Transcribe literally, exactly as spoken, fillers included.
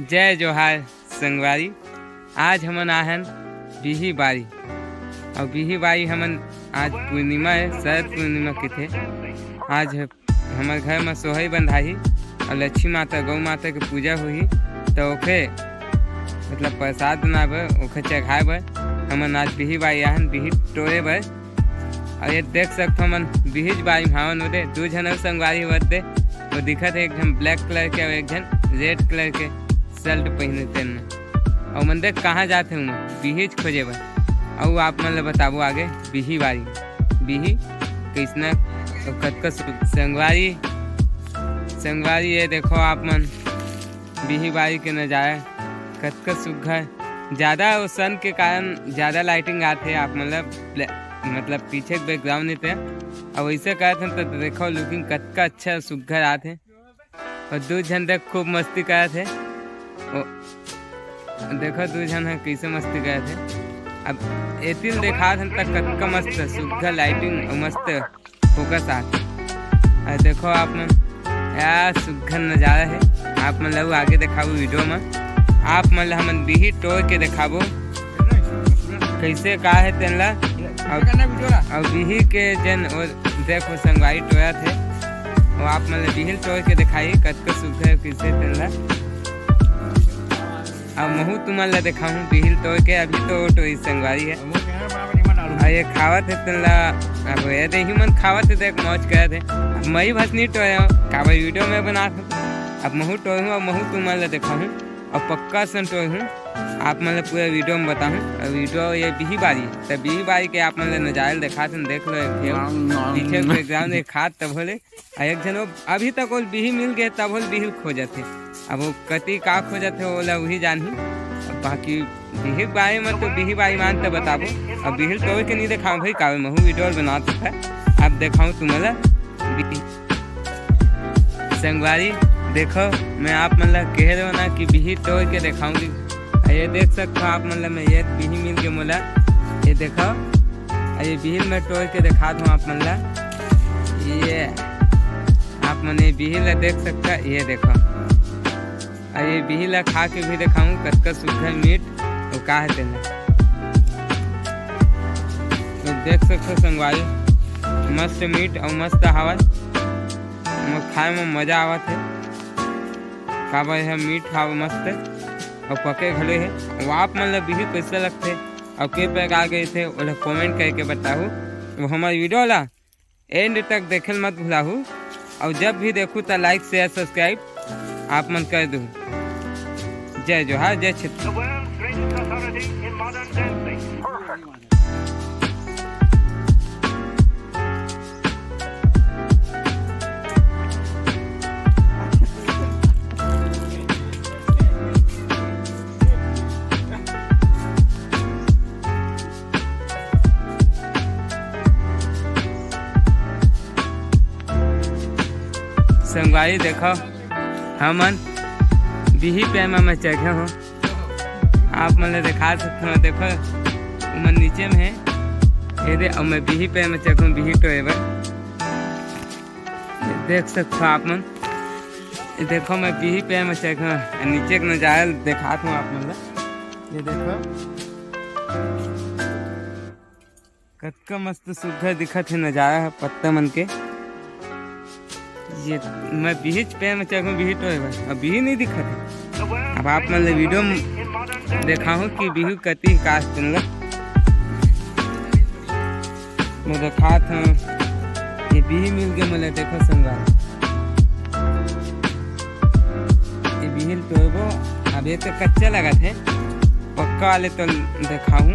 जय जोहार संगवारी, आज हमन आहन बिही बारी। अउ बिही बारी हमन आज पूर्णिमा हे, शरद पूर्णिमा कथे। आज हमर घर म सोहई बंधाही अउ लक्ष्मी माता, गौ माता के पूजा होही, त ओखे मतलब प्रसाद बनाए बर, ओखे चघाए बर हमन आज बिही बारी आहन, बिही टोरे बर। अउ ये देख सकथो हमन बिहिच बारी म हावन, ओदे दू झन अउ संगवारी होवत दे, वो दिखत हे एक झन black colour के अउ एक झन red colour के shirt पहिने तेन। अउ मन देख कहाँ जात हे उमन बिहिच खोजे बर। अउ आप मन ल बताबो आगे बिही बारी, बिही कइसना अउ कतका सु-, संगवारी, संगवारी ये देखो आप मन बिही बारी के नजारा कतका सुग्घर। ज्यादा वो sun के कारण ज्यादा lighting आत हे, आप मन ल ब्लै-, मतलब पीछे के background नहीं थे। अब वैसे करत हन त देखो looking कतका अच्छा सुग्घर आत हे। अउ दू झन देख खूब मस्ती करत हे। ओ, देखो दू झन ह कइसे मस्ती करत हे। अब एतिल देखात हन त कतका मस्त सुग्घर lighting अउ मस्त focus आत हे। अउ देखो आप मन, या सुग्घर नजारा हे। आप मन ल अउ आगे देखाबो video म। आप मन ल हमन बिही टोर के देखाबो, कइसे का हे तेन ल। अउ, अउ बिही के जेन ओ देखो संगवारी टोरत हे, वो आप मन ल बिहिल टोर के देखाही, कतका सुग्घर हे कइसे तेन ल। अब महू तुमन ला देखाहूँ बिहिल टोर के, अभी तो टोरी संगवारी हे। अउ ये खावत हे तेन ला, अब ये देही मन खावत हे, देख मौज करत हे। अब मही भस नहीं टोरे हूँ, काबर video में बनात हूँ। अब महू टोर हूँ, अब महू तुमन ला देखाहूँ, अब पक्का सन टोर हूँ, आप मन ला पूरा video में बताहूँ। अब video ये बिही बारी, त बिही बारी के आप मन ला नजारा देखात हूँ, देख लो एक ठे। पीछे background एक खात तब होले। आ एक झन वो अभी तक ओल बिही मिल गए, तब ओल बिहिल खोजत हे। अब वो कति का खोजत हे, ओला वही जानही। अब बाकी बिही बारी में तो बिही बारी मान तो बताबो। अब बिहिल टोर के नहीं देखाऊं भाई, कावे महू video बनात हे। अब देखाऊं तुमला बिही। संगवारी, देखो, मैं आप मन ला कह रहे हो ना कि बिही टोर के देखाऊंगी। आ ये देख सकते हो आप मन ला, मैं ये बिही मिल गए मोला। ये देखो, अउ ये बिहिल मैं टोर के देखात हूँ आप मन ला। ये आप मन ये बिहिल ला देख सकता, ये देखो। अउ ये बिहिल ला खा के भी देखाऊँ कतका सुग्घर मीठ अउ का हे तेला। तो देख सकते हो संगवारी, मस्त मीठ अउ मस्त हवा, खाए में मजा आवत हे। काबर यह मीठ हवा मस्त अउ पके घलो हे। अउ आप मन ला बिहिल कइसे लगथे? अउ के प्रकार के रहिथे, ओला comment करके बताहू। अउ हमर video ला end तक देखे ल मत भुलाहू। अउ जब भी देखू त like, share, subscribe आप मन कर दू। जय जोहार, जय छत्तीसगढ़। संगवारी देखो, हमन बिही पेड़ म मैं चढ़े हों, आप मन ल देखा सकथों। देखो, उमन नीचे में हे, ये दे, अउ मैं बिही पेड़ म चढ़ूँ, बिही टोरे बर। देख सकथो आप मन, ये देखो, मैं बिही पेड़ म चढ़ूँ, नीचे के नजारा देखात हूँ आप मन ल। ये देखो, कतका मस्त सुग्घर दिखत हे नजारा ह पत्ता मन के। ये मैं बिहिच पेड़ म चढ़ूँ, बिही टोरे बर, अब बिही नहीं दिखत हे। अब आप मन ल video म देखाहूँ कि बिही कति कास तुमला मैं देखात हूँ। ये बिही मिल गए मोला, देखो संगवारी, ये बिहिल टोरबो। अब ये तो कच्चा लगत हे, पक्का वाले तो देखाहूँ।